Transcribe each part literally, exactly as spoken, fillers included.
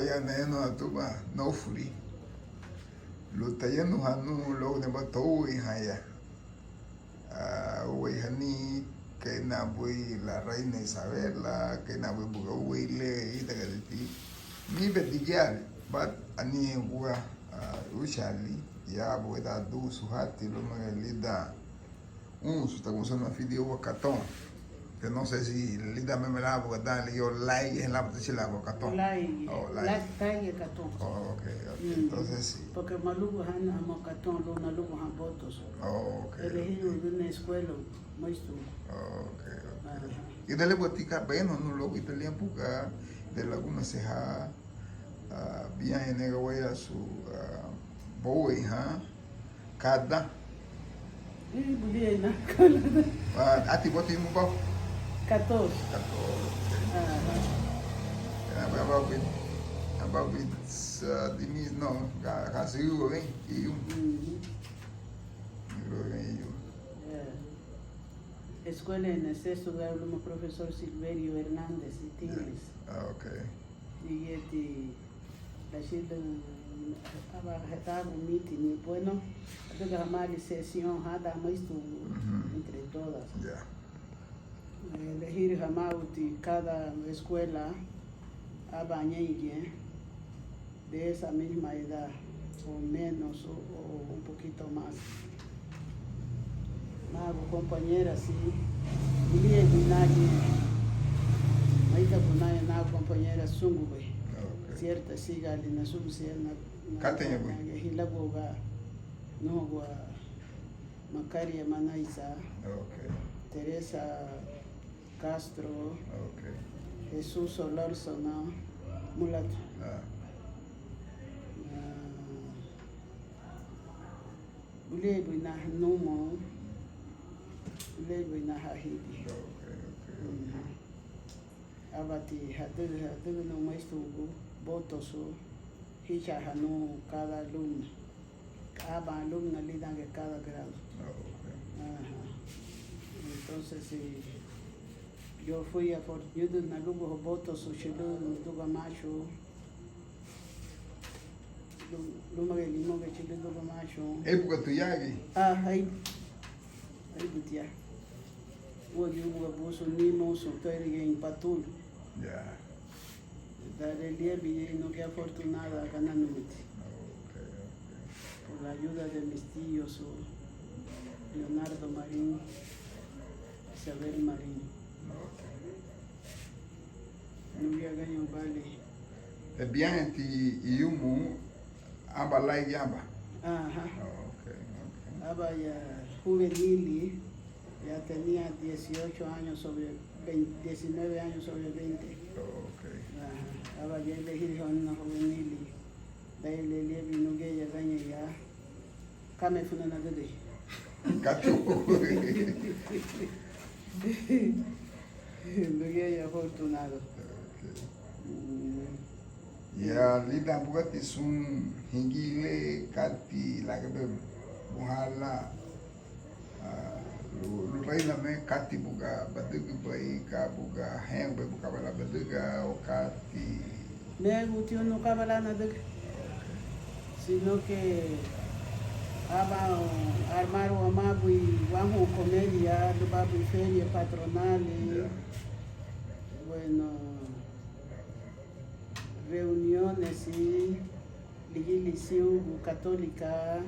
ya nayanuha tuba nóufuri lun tayanuha nun luagu neba to úeihan ya. Ah, úeihani, kei nabui la Reina Isabela, kei nabui buga úei le ítagariti. Níbeti giali, but aniheingua, ah, úchaali ya buga dan duusu hati luma lidan unsu, tagunsuna fidioua katón. Que no sé si lidan meme lan buga dan ligía o lárigiñe lan buga tachilaba katón. Lárigiñe. Oh, lárigiñe. Lárigiñe katón. Oh, ok, ok. Entonces sí. Porque maluguhana mo katón lun naluguhan botosu. Oh, ok, ok. Elegiu duna escuela, maestro. Oh, ok, ok. Ajá. Ida liña buga ti ka beno nu luagu ida liña buga de laguna seha, ah, biaña nega waya su, ah, bouei ha kada. Ih, budia ina kada. Ah, ati boti mu bau? Catorce. Catorce, ok. Ajá. Aba, aba bit, aba bit, ah, dimis, no, ga, ga siu, ven, iu. Mhm. Iu, ven, iu. Yeah. Escuela en exceso de aluno, profesor Silverio Hernández y Tigres. Ah, ok. Ligíati lachülün aba hetagun mítini, bueno, adüga hamaali sesión hadan maestro entre todas. Ya. Eh, lehiri hamauti cada escuela aban ñeingiñe de esa misma edad, o menos, o, o un poquito más. Nagu compañera, sí. Ilíaña buin nagiñe, maítagun naña nagu compañera súngubei. Ah, ok. Cierta sigali nasubusiña na, na, kateña buin? Hilaguaga, nugua Macaria Manaiza. Ah, ok. Teresa Castro, ok. Jesús Solórzano, mulato. Ah. Ah, buliei buin naha numo, buliei buin naha hidi. Ok, ok, ok. Mhm. Ábati hadügü, hadügünu maestro botosu, híchaahanu cada alumna. Aban alumna lidan cada grado. Ah, ok. Ajá. Entonces, eh, yo fui afor-, ñüdün naluguha botosu chülü Duga Machu, lu-, lúmagiñe Limougei chülü Duga Machu. Éibuga tu yagi? Ah, ai, éibutia. Úagiñe úbuga busu ni mosu, tuéirigiñe Patulu. Ya. Daré liabin ñein nugía afortunada ganánumeti. Ok, ok. Por la ayuda de mis tíos, Leonardo Marín, Isabel Marín. Ok. Nugía gañoubali. Ebiañeti iyumu, aba lai yaba. Ajá. Oh, ok, ok. Aba ya juvenil, ya tenía dieciocho años sobre veinte, diecinueve años sobre veinte. Oh, ok. Ajá. Aba ya elegí una juvenil. Daí le, le vino que ya gaña ya. Kame funa na dede. Katu. Nugía ya afortunado. Ok. Mm. Ya lidan bugati sun hingile kati lagabeu buhala, ah, lu, lun reina me kati buga badügübei, ka buga henbei buga bala badüga o kati. Megu tiunu ka bala nadüga. Ok. Sino que aban armaron wamabui, wahun comedia, lubabui feria patronal. Ya. Bueno, reuniones, ligilisiugu católica,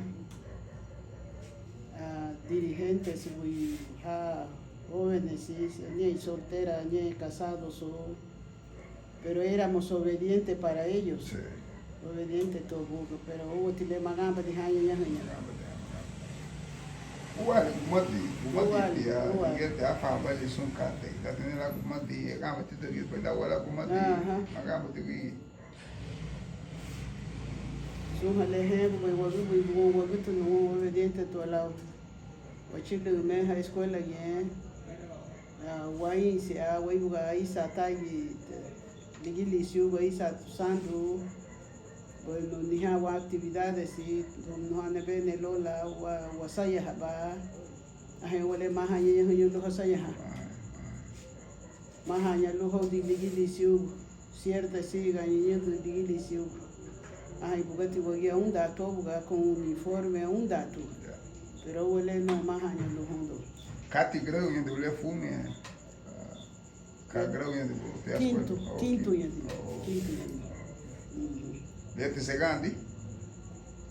ah, dirigentes, bui, ha, jóvenes, ñein soltera, ñein casados, pero éramos obediente para ellos. Sí. Obediente to buga, pero úati le maganbadi haña ñahaña. Uali gumadi, gumadi. Uali, tia, uali. Ligía tia afahabali sun katei, katei la gumadi, agamba ti dagi, peda uala gumadi, aha, agamba ti gi. Sun hale hembu, bai wagu, bai wagu tu no, obediente to alau. Wachülü meha escuela ye, ah, wainse, ah, waibuga aisa tagi, ligilisiugu aisa tu sandu, bueno, niha wa actividades, i, no, nebene lola, wa, wasayahaba, ahe wale maha ñeñe huñu luha sayaha. Mahaña lun houdin ligilisiugu, Cierta, siga ñeñedu digili siu. Aha, ibugati wagía undatu buga con uniforme undatu. Ya. Pero wele no mahaña luhondo. Kati grau ñeñedu le fumi. Ka grau ñeñedu? Quinto, quinto ñeñedu. Oh. Quinto ñeñedu. Ujú. Leti segandi?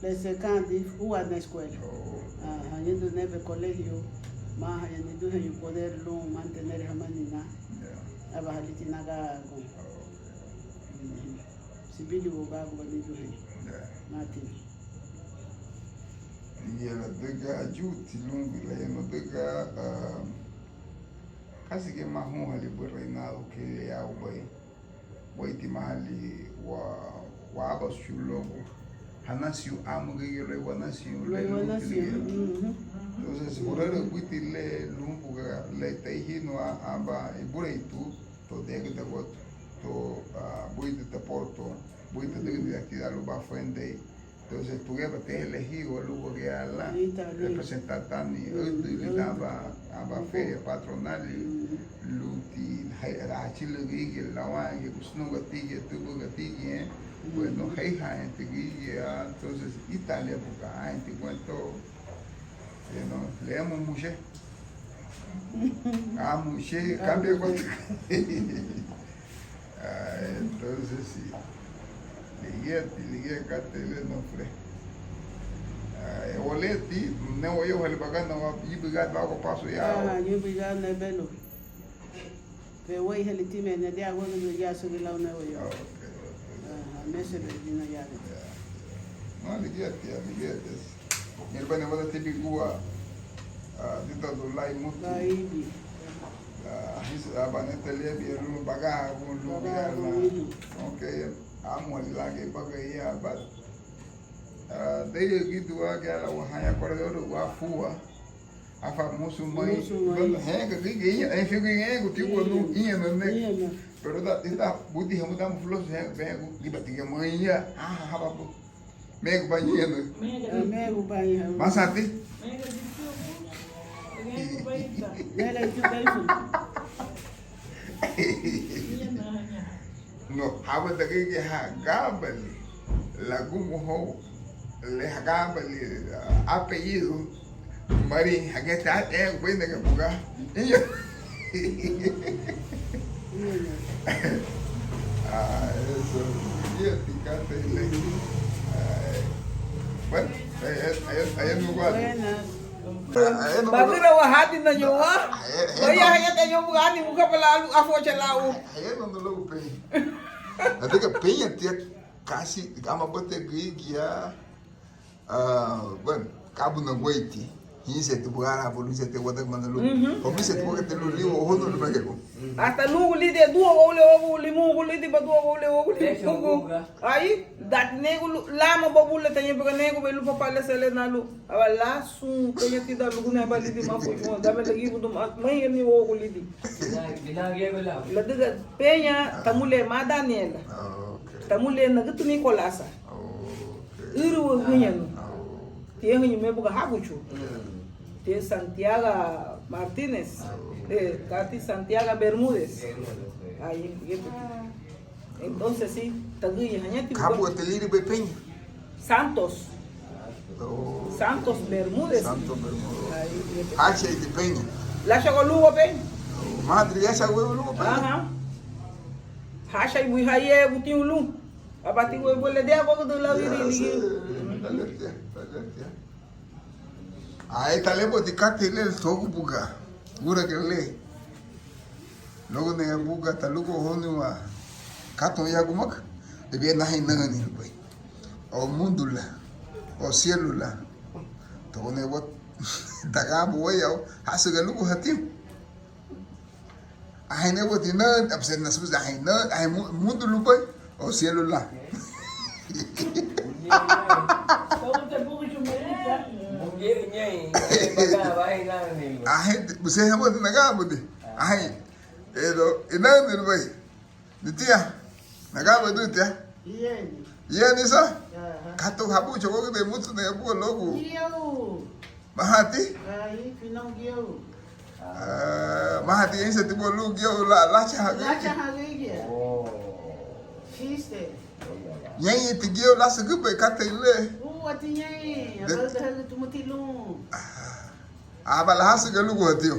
Le segandi, ua na escuela. Oh. Aha, ñeñedu nebe colegio, mahaña niduheñu poder lun mantener hamanina. Ya. Aba haliti nagagu. Oh, ya. Ujú. Sibili wogagu ba niduheñu. Ya. Mati. Ligía ladüga ayuuti lun, ligía ladüga, ah, kasi giñe mahunhali buri reinado kei le aubei. Weiti mahali wa, wabasuchu luagu hanasiu amu gürigia luéi wanasiu, luéi wanasiu. Ujú. Entonces, urarügüti le lun buga le tarihinua aban ibureitu to década guatu, to, ah, buiti tapotu, buiti tadügüni tidan luba fuendei. Entonces, tugeba te elegido lun wagía lan representar tani, mm, adü lidan aban, aban feria patronal, mm, lunti, ha, hachülürün gürigia, lawangiñe, gusunugati giñe, tubugati giñe, mm, bueno, heihañati gürigia, entonces, ítali buga, añati guentó, you know, le amu muché. Amu muché, cambia guentó. Ah, entonces, sí. Ligíati, ligía katei le nofure. Ah, o leti, ne wayouhali bagana wa, ñübügati bago paso ya. Aha, ñübügati nebelu. Pero wéihali time, ne dia wéihali ya sugila ne wayou. Ah, ok, ok. Aha, mesebedina ya. Ya, ya. No, ligíati, ligíati. Ñein lubá nibada tibigua, ah, ditadu lai mutu. Lai ibi. Ah, his, ah, banete liabin lun bagagun lun, bagagun biala. Mutu. Ok, amu lagi bagaia, but, ah, dei gidu agi ala wahaña kora de oro wa fua. Afa musu mai. Musu mai. Bueno, henga, gigi, iña, en fin, gigi, henga, tiwa, nu, iña, no, ne. Iña, no. Pero da, da, budi hamu da mu fulosu, henga, bengu, giba tiga mai, iña, ah, haba bu. Megu baña, no. Megu baña. Masati. Mega itu, mega itu. No, haba dagigi ha gabali. Lagumuhóun le ha gabali, ah, apellido. Mari, hagete, ah, eh, buena que buga. Iyo. Ah, eso. Iyo, picante, le. Ah, bueno, eh, eh, eh, eh, no guardo. Buenas. Bagüra wahadi na ñowa. Waya hayata ñowa bugani muka pala alu afocha lau. Hayano no lo pe. Adega peña tia kasi ama bote gigia. Ah, bueno, kabu na gueiti. Hinseti bugara bulu hinseti wada mana lu. Mhm. O miseti bugara te lu liu o hono lu magego. Hasta lugu lidi dua wole ogu limu gu lidi ba dua wole ogu limu gu. Ai, dat negu lama babule taña bugara negu belu papale sele na lu. Aba lasu, peña tida luguna aba lidi mafu, dame lagi budu ma, mai ni wogu lidi. Ladüga peña tamule ma Daniela. Ah, ok. Tamule nagütü Nicolasa. Ah, ok. Ürüwa guñanu. Ah, ok. Tia huñu me buga haguchu. Mm. Tia Santiago Martínez. Ah, ok. Eh, Tati Santiago Bermúdez. Bermúdez, sí. Ai, yetu. Entonces, sí, tagüya hañati. Kabu ateliri be peña. Santos. Oh. Santos Bermúdez. Santos Bermúdez. Ai, yetu. Hacha de peña. Lacha go lugo peña. Oh, madre, ya sa go lugo peña. Ajá. Hacha bui haye buti ulu. Abati go bole de ago do la wiri ligi. Dale, dale, dale. Ai, talebo di katei le togu buga. Gura gele. Luagu ne buga talugo honi wa. Kato ya gumaka. Debía nahi nani bai. O mundu la. O cielo la. Togo ne wa. Dagabu wa ya. Hasuga lugu hatiu. Ahaina wati na, apse na suza ahaina, ahai mu-, mundu lubai, o cielo la. Ahai, buse hamu na gabu de. Ahai, edo, ina lubai. Nitia, nagaba dutia. Yeni. Yeni sa? Aha. Katu habu chogo de mutu na yabu logu. Giu. Mahati? Ai, finau giu. Ah, mahati insa tibu lu giu la, lacha hagi. Lacha hagi giu. Oh. Ñeinñein tigía lásügübei katei le. Aba la hásügüba lun guentó.